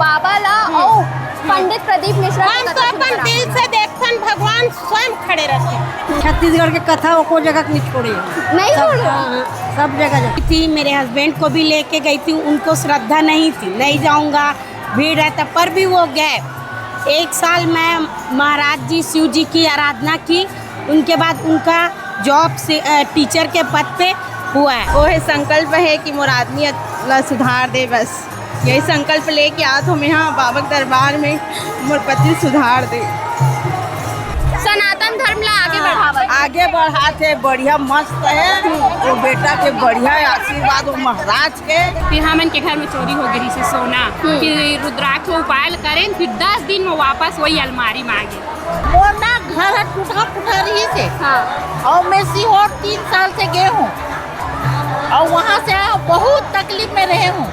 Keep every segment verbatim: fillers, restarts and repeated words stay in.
बाबा ला अउ पंडित प्रदीप मिश्रा के हम तो कथा अपन सुनकर दिल से देखथन, भगवान स्वयं खड़े रहते। छत्तीसगढ़ के कथा एको जगह के नहीं छोड़े। नहीं सब, छोड़े? हाँ, सब जगह जाते। थी, मेरे हस्बैंड को भी लेके गई थी, उनको श्रद्धा नहीं थी, नहीं जाऊंगा, भीड़ रहता, पर भी वो गए। एक साल में महाराज जी शिव जी की आराधना की, उनके बाद उनका जॉब से, अ, टीचर के पद पे हुआ है। वो है संकल्प है कि मोर आदमी ला सुधार दे, बस यही संकल्प लेके आत हो मैं, हाँ, बाबा के दरबार में मोर पति सुधार दे। सनातन धर्म ला आगे बढ़ावत। आगे बढ़ाते, बढ़िया मस्त है। वो बेटा के बढ़िया आशीर्वाद, वो महाराज के। फिर हमन के घर में चोरी हो गई से सोना, हम्म। फिर रुद्राक्ष उपाय करें, फिर दस दिन में वापस वही अलमारी में आ गए। मोर ना घर ह टूटा फूटा रहिस हे। हाँ। अउ मैं सीहोर तीन साल से गे हूँ, अउ वहाँ से आए हूँ, बहुत तकलीफ में रहे हूँ,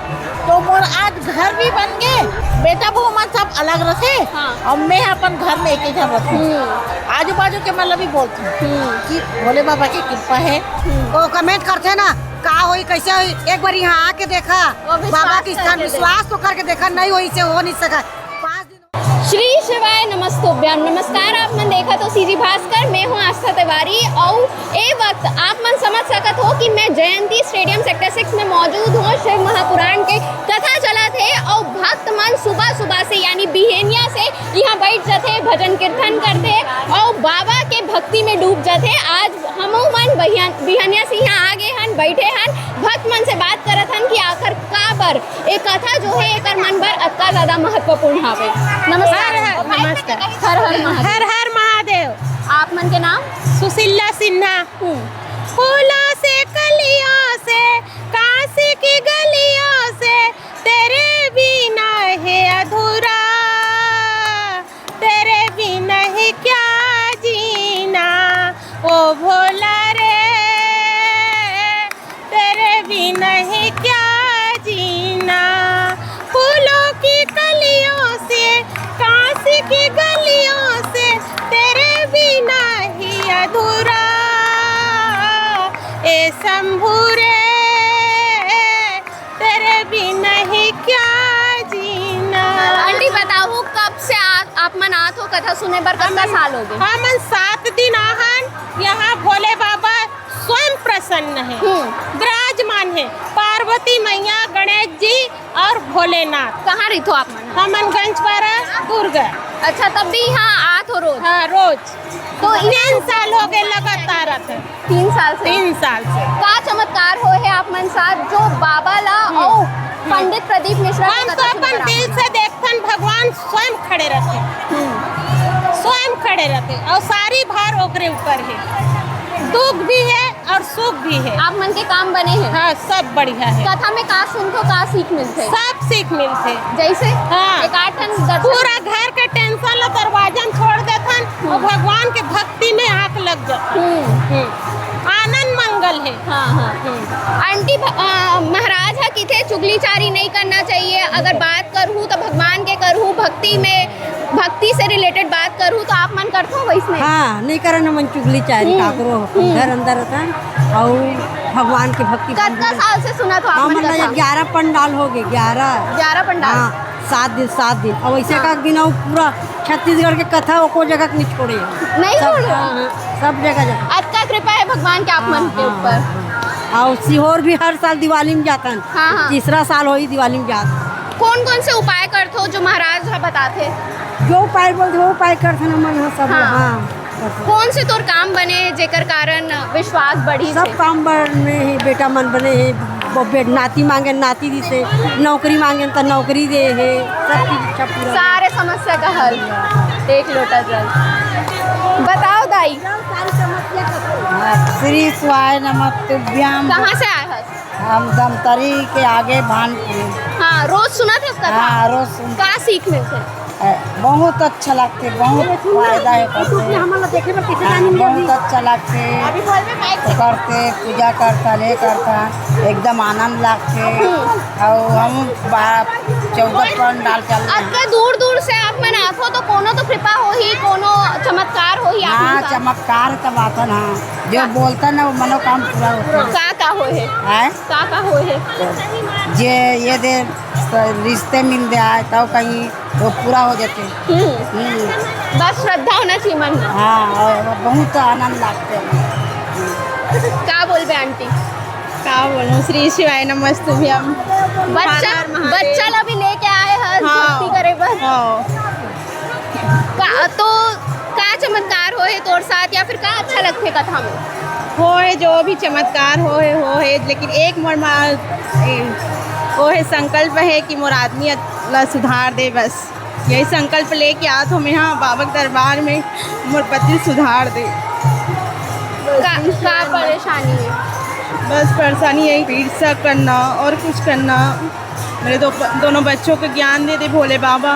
तो मोर आज घर भी बन गे। बेटा बहू मन सब अलग रथे, हाँ। अउ मैं अपन घर में एक ही झन रथूँ। हम्म। आजू बाजू के मन ला भी बोलथूँ हम्म। कि भोले बाबा की कृपा है। हम्म। वो कमेंट करथे ना, का होई, कैसे होई, एक बार यहाँ आके देखा, वो विश्वास बाबा के स्थान करके विश्वास तो करके देखा, नहीं होई से हो नहीं सका। पाँच दिन श्री शिवाय नमस्तुभ्यम। नमस्कार, आप मन देखत हो सीजी भास्कर, मैं हूँ आस्था तिवारी। अउ ए वक्त आप मन समझ सकत हो कि मैं जयंती स्टेडियम सेक्टर सिक्स में मौजूद हूँ। शिव महापुराण के कथा चलत हे अउ भक्त मन सुबह सुबह से यानी बिहेनिया से यहाँ बैठ जथे, भजन कीर्तन करथे अउ बाबा के भक्ति में डूब जथे। आज हमू मन बहिया-, बिहनिया से यहाँ आ गे हन, बैठे हन, भक्त मन से बात करत हन कि आखिर काबर ए कथा जो है एकर मन बर अतका ज्यादा महत्वपूर्ण हावे। नमस्कार। हर हर, नमस्कार। हर हर महादेव। हर हर महादेव। आप मन के नाम? सुशीला सिन्हा। हम्म। फूलों से कलियों से, काशी की गलियों से, तेरे बिना है अधूरा, तेरे बिना ही क्या जीना, ओ भोला रे, तेरे बिना ही क्या जीना। फूलों की कलियों से, काशी की गलियों से, तेरे बिना ही अधूरा, ए शंभू रे, तेरे बिना ही क्या जीना। आंटी, बताओ, कब से आ, आप मन आत हो कथा सुने बर? कतना हमन, साल हो गए? हमन सात दिन आहन, यहाँ भोले बाबा स्वयं प्रसन्न है। हम्म। विराजमान है, पार्वती मैया, गणेश जी और भोलेनाथ। कहाँ रहिथो आप मन? हमन गंजपारा, दुर्ग। अच्छा, तब भी यहाँ आत हो रोज? हाँ, रोज। तो तीन साल हो गए लगातार आते हैं। तीन साल से? तीन साल से। का चमत्कार होय हे आप मन साथ, जो बाबा ला हम्म। अउ हम्म। पंडित प्रदीप मिश्रा के हम तो कथा सुन अपन के दिल राम से देखथन, भगवान स्वयं खड़े रहते, हम्म। स्वयं खड़े रहते और सारी भार ओकरे ऊपर है, दुख भी है और सुख भी है। आप मन के काम बने हैं? हाँ, सब बढ़िया है। कथा में का सुनथो, का सीख मिलथे? सब सीख मिलथे। जैसे? हाँ। एक आध ठन दर्शन। पूरा घर के टेंशन ला दरवाजा में छोड़ देथन और हम्म। भगवान के भक्ति में आँख लग जाथे। हम्म। हम्म। आनंद मंगल है। हाँ, हाँ। हम्म। आंटी, भ-, अ, महाराज ह किथे चुगलीचारी नहीं करना चाहिए, अगर बात करहूँ तो भगवान के करहूँ, भक्ति में, भक्ति से related बात करहूँ तो आप मन करथो वैसने? हाँ, नहीं करन हमन चुगलीचारी हम्म। काकरो, अपन हम्म। घर अंदर रहथन अउ भगवान के भक्ति कतना साल से सुनत हो आप मन हमन कथा? ग्यारह पंडाल हो गए, ग्यारह। ग्यारह पंडाल? हाँ, सात दिन, सात दिन। अउ ऐसे हाँ। का बिना वो पूरा छत्तीसगढ़ के कथा एको जगह के नहीं छोड़े। नहीं सब, छोड़े? हाँ, हाँ, सब जगह जाते। अतका कृपा है भगवान के आप मन के ऊपर। हाँ, हाँ। और सीहोर भी हर साल दिवाली में जातन। हाँ, हाँ। तीसरा साल होई दिवाली में जात। कौन कौन से उपाय करथो जो महाराज ह बताथे? जो उपाय बोलथे वो उपाय करथन हमन ह सब। हाँ। हाँ। कौन से तोर काम बने जेकर कारण विश्वास बढ़ी सब से? काम बने हे, बेटा मन बने हे, ब-, बे-, नाती मांगे नाती दिसे, नौकरी मांगे त नौकरी दे हे, सब चीज इच्छा पूरा। सारे समस्या का हल, एक लोटा जल। बताओ दाई। श्री शिवाय नमस्तुभ्यम। कहाँ से आए हो? हम दमतरी के आगे भानपुर। हाँ, रोज सुनत हस कथा? हाँ, रोज सुनत। का सीख मिलथे? ए, बहुत अच्छा लगथे, बहुत फायदा हे करथे। हमन ला देखे बर कैसे हाँ, जानी बहुत मिलही? अच्छा लगथे। अभी बोल में माइक से। करथे, पूजा करथन, ये करथन, एकदम आनंद लगथे। हम्म। अउ हम बा-, चौदह पंडाल चल रहे हैं। अतका दूर दूर से आप मन आथो तो कोनो तो कृपा होही, कोनो चमत्कार होही आप मन हाँ, का? चमत्कार तब आथन, हाँ। जो हाँ। बोलथन ना वो मनोकाम पूरा होथे। का का होय हे? हैं? का का होय हे? जे ये दे स-, रिश्ते मिल जाए तो कहीं तो पूरा हो जाते। हम्म। हम्म। बस श्रद्धा होना चाहिए मन में। हाँ, और बहुत आनंद लागते हैं। का बोलबे आंटी? का बोलूं, श्री शिवाय नमस्तुभ्यम। बच्चा, हर हर महादेव। बच्चा ला भी लेके आए हर हाँ। भक्ति करे बर। हाँ। का, तो का चमत्कार होए तोर साथ या फिर का अच्छा लगथे कथा में? होए, जो भी चमत्कार होए, होए, लेकिन एक मोर मा-, ए, वो है संकल्प है कि मोर आदमी ला सुधार दे बस। यही संकल्प लेके आत हो मैं, हाँ, बाबा के दरबार में मोर पति सुधार दे। का, का परेशानी है? बस परेशानी यही, ईर्ष्या करना और कुछ करना। मेरे दो, दोनों बच्चों को ज्ञान दे दे भोले बाबा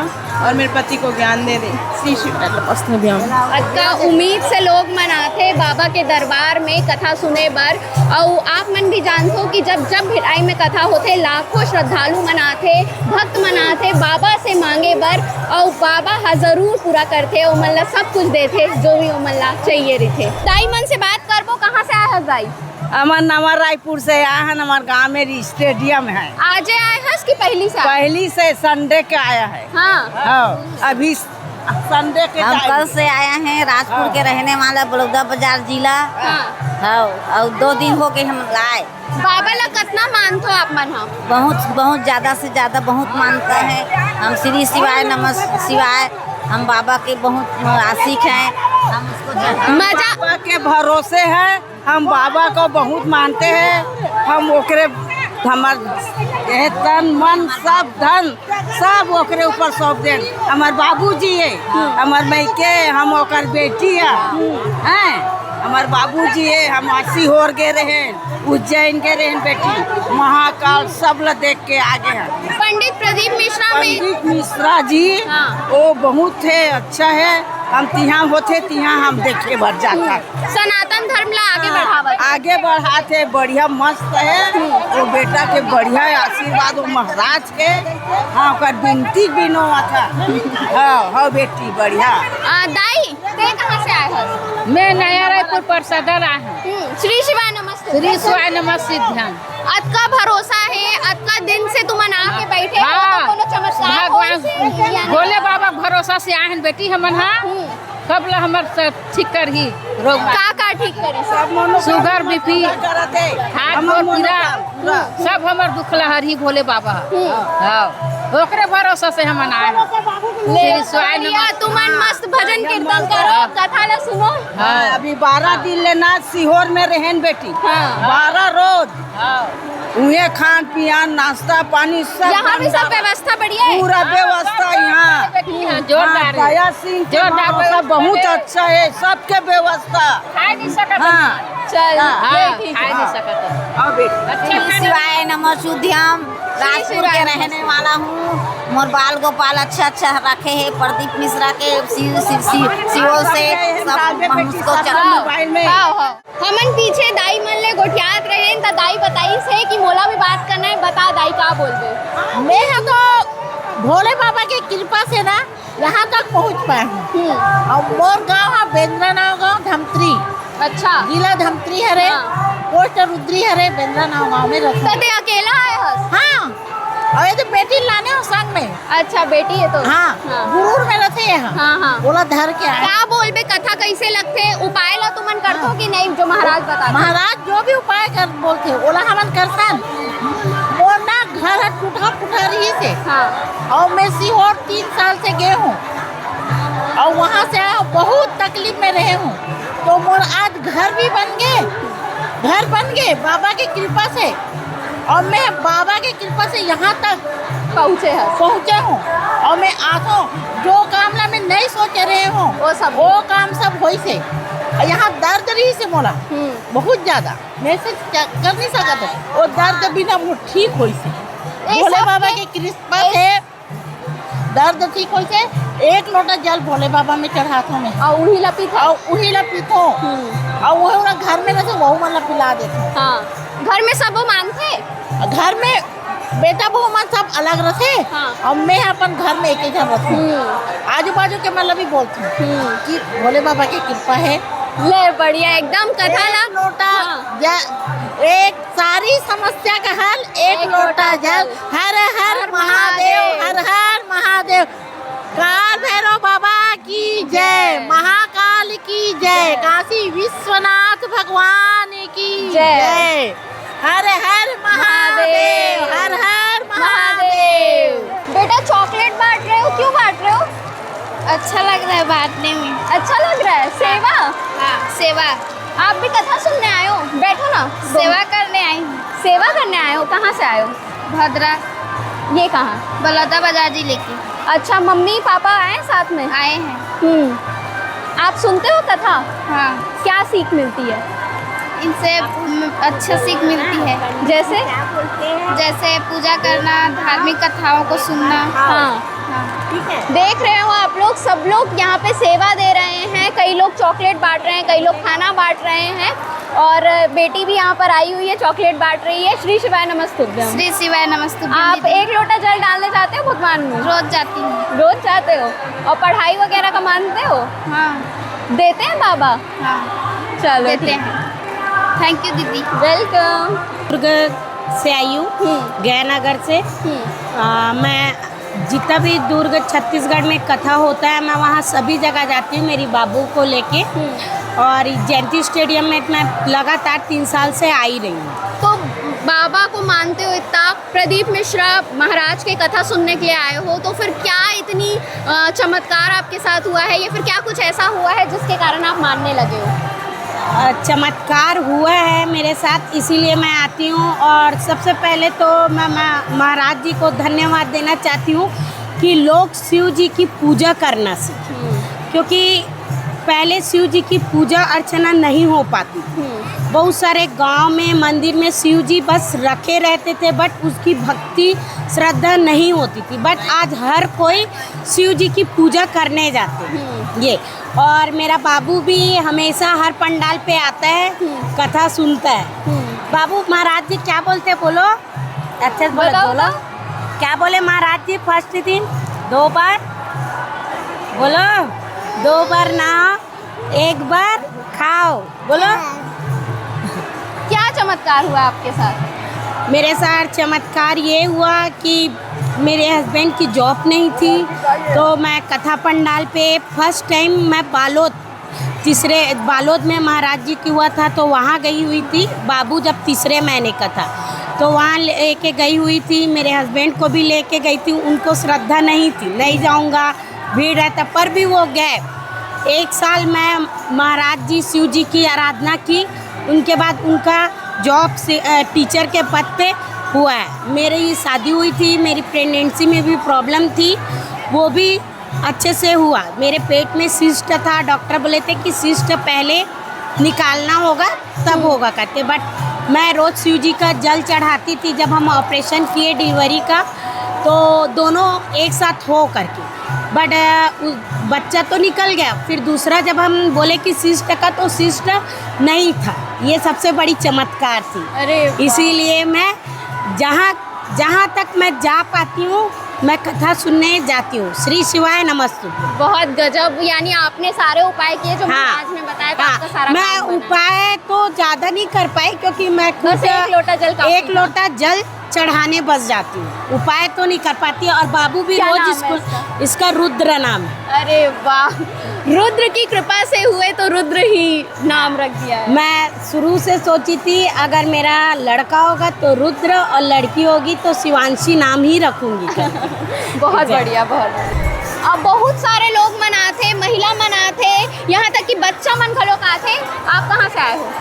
और मेरे पति को ज्ञान दे दे। श्री शिव अतका उम्मीद से लोग मन आथे बाबा के दरबार में कथा सुने बर। अउ आप मन भी जानथो कि जब, जब भिलाई में कथा होथे, लाखों श्रद्धालु मन आथे, भक्त मन आथे बाबा से मांगे बर, अउ बाबा ह जरूर पूरा करथे, ओमन ला सब कुछ देथे, जो भी ओमन ला चाहिए रहिथे। दाई मन से बात करबो, कहाँ से आए हस दाई? हमर नवा रायपुर से आए हन, हमर गांव में स्टेडियम है। आजे आए हस कि पहली से आए? पहली से, संडे के आया है। हाँ। हाँ, अभी संडे के हम time कल से। से आए हैं, राजपुर हाँ। के रहने वाला, बलौदा बाजार जिला। हाँ। हाँ, और दो दिन हो गए हम आए। बाबा ला कतना मानथो आप मन ह? बहुत, बहुत ज्यादा से ज्यादा बहुत मानता है। हम श्री शिवाय नमः शिवाय, हम बाबा के बहुत आशिक हैं। हम उसको जब मजा बाबा के भरोसे है, हम बाबा को बहुत मानते हैं। हम ओकरे, हमर ये तन मन सब धन सब ओकरे ऊपर सौंप देन। हमर बाबूजी है, हमर मइके, हम ओकर बेटी है, हैं? हमर बाबूजी है, हम सीहोर गे रहेन, उज्जैन गे रहेन बेटी, महाकाल सब ला देख के आ गे हन। पंडित प्रदीप मिश्रा में पंडित मिश्रा जी, हाँ। वो बहुत है, अच्छा है, हम तिहाँ होथे, तिहाँ हम देखे बर जाथन। सनातन धर्म ला आगे हाँ, बढ़ावत। आगे बढ़ाथे, बढ़िया मस्त है। वो बेटा के बढ़िया आशीर्वाद, वो महाराज के, हाँ, ओकर बिनती बिनोवत है। हाँ, हाँ बेटी, बढ़िया। आ, दाई, ते कहाँ से आए हस? मैं नया रायपुर परसदा आए हूँ। हम्म, श्री शिवाय नमस्तुभ्यं। श्री शिवाय नमस्तुभ्यं। अतका भरोसा है, अतका दिन से तुमन आके बैठे हो, हाँ। तो कोनो चमत्कार भगवान होइस हे या नहीं? भोले बाबा के भरोसा से आए हैं बेटी हमन, हाँ। हम्म। सब ला हमर सब ठीक करही रोग। का का ठीक करिस? शुगर, बीपी, हाथ गोड़ पीरा, सब हमर दुख ला हरही भोले बाबा। हम्म। हाँ, ओकरे भरोसा से हमन आए हैं। ले, श्री शिवाय बढ़िया, नमः। तुमन मस्त भजन कीर्तन करो, हाँ। कथा ला सुनो। हाँ, अभी बारह दिन ले ना सीहोर में रहेन बेटी। हाँ। बारह रोज। हाँ। उहे खान पियान, नाश्ता पानी सब यहाँ भी सब बंदा। व्यवस्था बढ़िया है? पूरा हाँ, व्यवस्था सब यहाँ। व्यवस्था यहाँ जोरदार हाँ, है। दया सिंह के जोरदार भरोसा व्यवस्था बहुत है। अच्छा है, सबके व्यवस्था। खाए नहीं सकत हाँ। है। चल, हाँ, ये ठीक है। खाए नहीं सकत है। हाँ, बेटी। अच्छा श्री खाना शिवाय नमः शुद्धियम, श्री राजपुर शिवाय के नमः रहने वाला हूँ। मोर बाल गोपाल अच्छा अच्छा रखे है, प्रदीप मिश्रा के सी-, सी-, सी-, सीओ से सब हम उसको चढ़ा। हाँ, हाँ। हमन पीछे दाई मन ले गोठियात रहेन, त दाई बताइस हे कि मोला भी बात करना है। बता दाई, का बोलबे? मैं ह तो भोले बाबा के कृपा से ना यहाँ तक पहुँच पाए हूँ। हम्म। और मोर गाँव है बेंद्रा नाव गाँव, धमतरी। अच्छा। जिला धमतरी हरे, हाँ। पोस्ट रुद्री हरे, बेंद्रा नाव गाँव में रहता। त ते अकेला आए हस? हाँ। और ये तो बेटी लाने हो संग में। अच्छा, बेटी है तो। हाँ, हाँ। गुरूर में रहते हैं हम। हाँ, हाँ। ओला धर के आए। का बोलबे, कथा कैसे लगथे? उपाय ला तुमन करथो हाँ। कि नहीं, जो महाराज बताथे? महाराज जो भी उपाय कर बोलथे, ओला हमन करथन। मोर ना घर ह टूटा फूटा रहिस हे। हाँ। और मैं सीहोर तीन साल से गए हूँ। और वहाँ से आए, बहुत तकलीफ में रहे हूँ। तो मोर आज घर भी बन गए, घर बन गए बाबा की कृपा से। और मैं बाबा की कृपा से यहाँ तक पहुँचे हस। पहुँचे हूँ। और मैं आथों, जो काम ला मैं नहीं सोचे रहे हूँ, वो सब। वो काम सब होइस हे। और यहाँ दर्द रहिस हे मोला, हम्म। बहुत ज्यादा, मैं से क्या कर नहीं सकत है। वो दर्द बिना वो ठीक होइस हे। ये भोले सब बाबा के की कृपा ये से दर्द ठीक होइस हे, एक लोटा जल भोले बाबा में चढ़ाथों मैं। और उही ला पीथो? और उही ला पीथों। हम्म। और वो पूरा घर में रहिथे, वहू मन ला पिला देथों। हाँ, घर में सबो मानथे? घर में बेटा बहू मन सब अलग रहिथे, हाँ। और मैं अपन घर में एक ही झन रहिथों। हम्म। आजू बाजू के मन ला भी बोलथों हम्म। कि भोले बाबा की कृपा है, ले, बढ़िया, एकदम कथा ला। एक लोटा जल, एक सारी समस्या का हल, एक एक लोटा लोटा जल। जल। हर हर हर महादेव, महादेव। हर हर महादेव। काल भैरव बाबा की जय, जय। महाकाल की जय, जय। काशी विश्वनाथ भगवान की जय। जय। हर हर महादेव, महादेव। हर हर महादेव। महादेव। बेटा, चॉकलेट बांट रहे हो, क्यों बांट रहे हो? अच्छा लग रहा है बांटने में। अच्छा लग रहा है। सेवा? हाँ, सेवा। आप भी कथा सुनने आए हो? बैठो ना। सेवा करने आई हूँ। सेवा करने आए हो? कहाँ से आए हो? भद्रा। ये कहाँ? बलौदा बाजार जिले की। अच्छा, मम्मी पापा आए साथ में? आए हैं। हम्म। आप सुनते हो कथा? हाँ। क्या सीख मिलती है? इनसे, उम, अच्छा सीख मिलती है। जैसे? जैसे पूजा करना, धार्मिक कथाओं को सुनना। हाँ। हाँ। देख रहे हो आप लोग, सब लोग यहाँ पे सेवा दे रहे हैं। कई लोग चॉकलेट बांट रहे हैं, कई लोग खाना बांट रहे हैं, और बेटी भी यहाँ पर आई हुई है, चॉकलेट बांट रही है। श्री शिवाय नमस्तुभ्यम। श्री शिवाय नमस्तुभ्यम आप दीदी। एक लोटा जल डालने जाते हो भगवान में? रोज जाती हूँ। रोज जाते हो? और पढ़ाई वगैरह का मानते हो? हाँ। देते हैं बाबा? हाँ। चलो, देते ठीक। हैं। थैंक यू दीदी। वेलकम। दुर्ग से आई हूँ, हम्म। गयानगर से। हम्म। आ, मैं जितना भी दुर्ग छत्तीसगढ़ में कथा होता है, मैं वहाँ सभी जगह जाती हूँ मेरी बाबू को लेके। हम्म। और जयंती स्टेडियम में मैं लगातार तीन साल से आ ही रही हूँ। तो बाबा को मानते हो इतना, प्रदीप मिश्रा महाराज के कथा सुनने के लिए आए हो, तो फिर क्या इतनी, अ, चमत्कार आपके साथ हुआ है, या फिर क्या कुछ ऐसा हुआ है जिसके कारण आप मानने लगे हो? अ, चमत्कार हुआ है मेरे साथ, इसीलिए मैं आती हूँ। और सबसे पहले तो मैं, मैं महाराज जी को धन्यवाद देना चाहती हूँ कि लोग शिव जी की पूजा करना सीखें, हम्म। क्योंकि पहले शिव जी की पूजा अर्चना नहीं हो पाती थी। हम्म। बहुत सारे गांव में मंदिर में शिव जी बस रखे रहते थे, but उसकी भक्ति, श्रद्धा नहीं होती थी। But आज हर कोई शिव जी की पूजा करने जाते हैं। हम्म। ये, और मेरा बाबू भी हमेशा हर पंडाल पे आता है, हम्म। कथा सुनता है। हम्म। बाबू, महाराज जी क्या बोलते हैं, बोलो। अच्छे से बोलो, बोलो, बोलो। बोलो। क्या बोले महाराज जी फर्स्ट दिन? दो बार बोलो, दो बार ना, एक बार खाओ, बोलो। क्या चमत्कार हुआ आपके साथ? मेरे साथ चमत्कार ये हुआ कि मेरे हस्बैंड की जॉब नहीं थी, तो मैं कथा पंडाल पे फर्स्ट टाइम, मैं बालोद, तीसरे बालोद में महाराज जी की हुआ था, तो वहाँ गई हुई थी। बाबू जब तीसरे महीने का था, तो वहाँ लेके गई हुई थी। मेरे हस्बैंड को भी लेके गई थी, उनको श्रद्धा नहीं थी, नहीं जाऊँगा, भीड़ रहता, पर भी वो गए। एक साल मैं महाराज जी शिव जी की आराधना की, उनके बाद उनका जॉब से, अ, टीचर के पद पे हुआ है। मेरी शादी हुई थी, मेरी प्रेगनेंसी में भी प्रॉब्लम थी, वो भी अच्छे से हुआ। मेरे पेट में सिस्ट था, डॉक्टर बोले थे कि सिस्ट पहले निकालना होगा, तब हम्म। होगा करके, but मैं रोज शिव जी का जल चढ़ाती थी। जब हम ऑपरेशन किए डिलीवरी का, तो दोनों एक साथ हो करके, but बच्चा तो निकल गया। फिर दूसरा जब हम बोले कि सिस्ट का, तो सिस्ट नहीं था। ये सबसे बड़ी चमत्कार थी। अरे वाह। इसीलिए मैं जहाँ, जहाँ तक मैं जा पाती हूँ, मैं कथा सुनने जाती हूँ। श्री शिवाय नमस्तुभ्यं। बहुत गजब, यानी आपने सारे उपाय किए जो हाँ। महाराज ने बताया, तो हाँ, आपका सारा मैं काम बना। उपाय तो ज्यादा नहीं कर पाई, क्योंकि मैं खुद बस एक लोटा जल काफी एक था। लोटा जल चढ़ाने बस जाती हूँ, उपाय तो नहीं कर पाती। और बाबू भी क्या रोज नाम है इसको, इसका? इसका रुद्र नाम है। अरे वाह, रुद्र की कृपा से हुए तो रुद्र ही नाम रख दिया है। मैं शुरू से सोची थी, अगर मेरा लड़का होगा तो रुद्र और लड़की होगी तो शिवांशी नाम ही रखूंगी। बहुत बढ़िया, बहुत बढ़िया। अब बहुत सारे लोग मन आथे, महिला मन आथे, यहाँ तक कि बच्चा मन घलोक आथे। आप कहाँ से आए हो?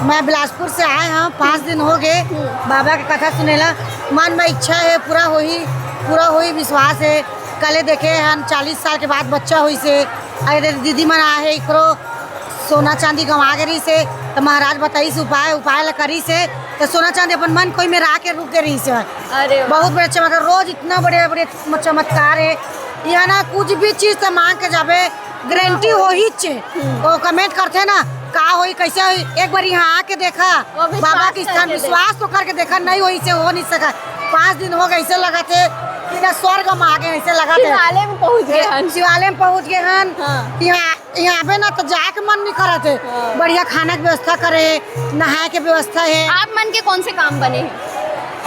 मैं बिलासपुर से आए हूँ, पाँच दिन हो गए बाबा के कथा सुनेला। मन में इच्छा है, पूरा होही, पूरा होही विश्वास है। कले देखे हन, चालीस साल के बाद बच्चा होइस हे। अरे दीदी मन आए हे, एकरो सोना चांदी गंवा गे रहिस हे, त महाराज बताइस उपाय, उपाय ला करिस हे, त सोना चांदी अपन मन कोई में रह के रुक गे रहिस हे। अरे वाह। बहुत बड़े चमत्कार, रोज इतना बड़े बड़े चमत्कार हे। यहाँ ना कुछ भी चीज त मांग के जाबे, गारंटी होही चे। हम्म। वो कमेंट करथे ना, का होही, कैसे होही, एक बार यहाँ आके देखा, वो विश्वास बाबा के स्थान करके विश्वास तो करके देखा, नहीं होही से हो नहीं सका। पाँच दिन हो गए, ऐसे लगा थे कि का स्वर्ग में आगे ऐसे लगा थे। शिवालय में पहुंच गए हन। शिवालय में पहुंच गए हन। हाँ। यहाँ, यहाँ पे ना तो जाए के मन नहीं करत है। हाँ। बढ़िया खाना के व्यवस्था करे, नहाए के व्यवस्था है। आप मन के कौन से काम बने हैं?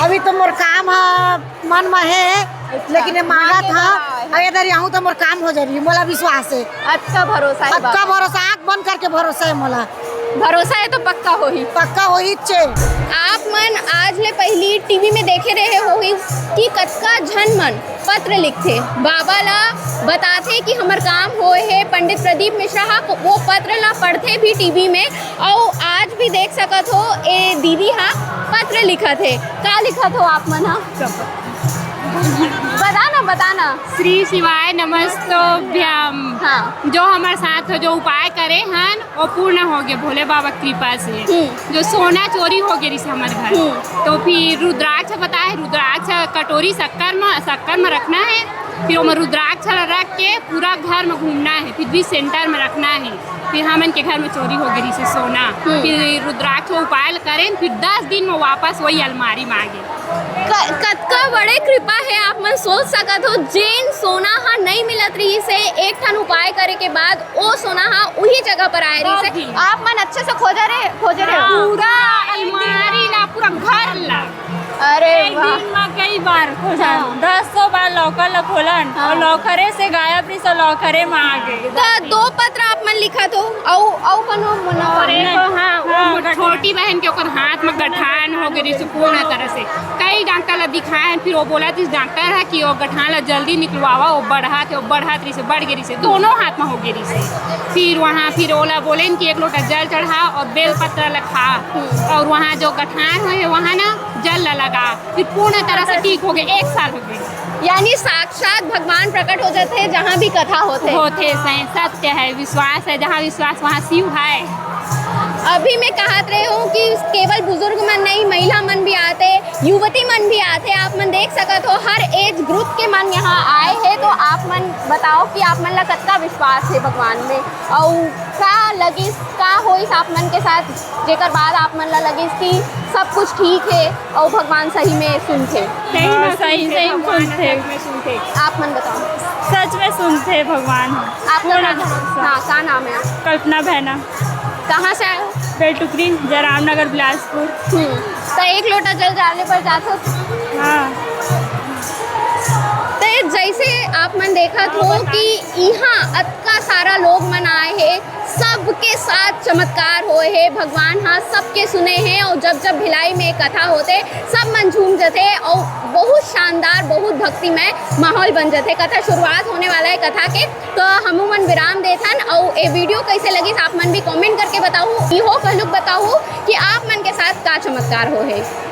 अभी तो मोर काम है, मन में है, अच्छा। लेकिन ये मांगत मांगे हाँ। वाला है। अरे इधर यहाँ तो मोर काम हो जाए, मोला विश्वास है। अच्छा भरोसा है अतका बाबा। भरोसा, आंख बंद करके भरोसा है मोला। भरोसा है तो पक्का होही। पक्का होही चे। आप मन आज ले पहली टीवी में देखे रहे होही कि कतका झन मन पत्र लिखथे, बाबा ला बताथे कि हमर काम होए हे। पंडित प्रदीप मिश्रा हा वो पत्र ला पढ़थे भी टीवी में, अउ आज भी देख सकत हो ए दीदी हा पत्र लिखत हे। का लिखत हो आप मन हा? बताना, बताना। श्री शिवाय नमस्तोभ्यम। हाँ। जो हमर साथ हो, जो उपाय करे हन, वो पूर्ण हो गए भोले बाबा कृपा से। हम्म। जो सोना चोरी हो गए रिस हमर घर, हम्म। तो फिर रुद्राक्ष बताए, रुद्राक्ष कटोरी शक्कर में, शक्कर में रखना है, फिर ओमा रुद्राक्ष रख के पूरा घर में घूमना है, फिर भी सेंटर में रखना है। फिर हमन के घर में चोरी हो गई रिस सोना, हम्म। फिर रुद्राक्ष उपाय करें, फिर दस दिन में वापस वही अलमारी में आ गए। क-, कतका बड़े कृपा है, आप मन सोच सकत हो, जेन सोना हा नहीं मिलत रहिस हे, एक ठन उपाय करे के बाद ओ सोना हा उही जगह पर आए रहिस हे। आप मन अच्छे से खोजे रहे, खोजे रहे हो? हाँ, पूरा अलमारी ला, पूरा घर ला। अरे एक वाह। दिन में कई बार खोजन, हाँ। दस सौ बार लॉकर ला खोलन हाँ। और लॉकरे से गायब रहिस, लॉकरे में आ गए। तो दो पत्र आप मन लिखत हो, अउ, अउ कोनो मनो? और एक, हाँ, वो हाँ, मोर छोटी बहन के ओकर हाथ में गठान हो गई रिस पूर्ण तरह से। कई डॉक्टर ला दिखाए, फिर वो बोला थी डॉक्टर है कि वो गठान ला जल्दी निकलवावा, वो बढ़त है, वो बढ़त रहिस हे, बढ़ गई रिस हे, दोनों हाथ में हो गई रिस हे। फिर वहाँ फिर ओला बोले कि एक लोटा जल चढ़ा और बेल पत्र ला खा, और वहाँ जो गठान हुए है वहाँ ना जल ला लगा, फिर पूर्ण तरह से ठीक हो गए, एक साल हो गए। यानी साक्षात भगवान प्रकट हो जाते हैं जहाँ भी कथा होते हैं। होते सही, सत्य है, विश्वास है, जहाँ विश्वास वहाँ शिव है। अभी मैं कहत रहे हूँ कि केवल बुजुर्ग मन नहीं, महिला मन भी आते, युवती मन भी आथे, आप मन देख सकत हो, हर एज ग्रुप के मन यहाँ आए हे। तो आप मन बताओ कि आप मन ला कतका विश्वास हे भगवान में, अउ का लगिस, का होइस आप मन के साथ, जेकर बाद आप मन ला लगिस कि सब कुछ ठीक हे अउ भगवान सही में सुनथे? सही में हाँ, सही, सुनथे, सही में भगवान सुनथे। सच में सुनथे। आप मन बताओ। सच में सुनथे भगवान। आपका पूर्ण नाम? भरोसा। हाँ, का नाम है आपका? कल्पना भैना। कहाँ से आए हो? बेलटुकरी, जयराम नगर, बिलासपुर। हम्म, तो एक लोटा जल डाले पर जात हो? हाँ। तो ये जैसे आप मन देखत हो कि यहाँ अतका सारा लोग मन आए हे, सबके साथ चमत्कार होए हे, भगवान हाँ सबके सुने हे, और जब जब भिलाई में कथा होथे, सब मन झूम जथे, और बहुत शानदार, बहुत भक्तिमय माहौल बन जथे। कथा शुरुआत होने वाला है कथा के, तो हमू मन विराम देथन। अउ ए वीडियो कैसे लगिस, आप मन भी कमेंट करके बताहू। इहो कहलुक बताहू कि आप मन के साथ का चमत्कार होहे।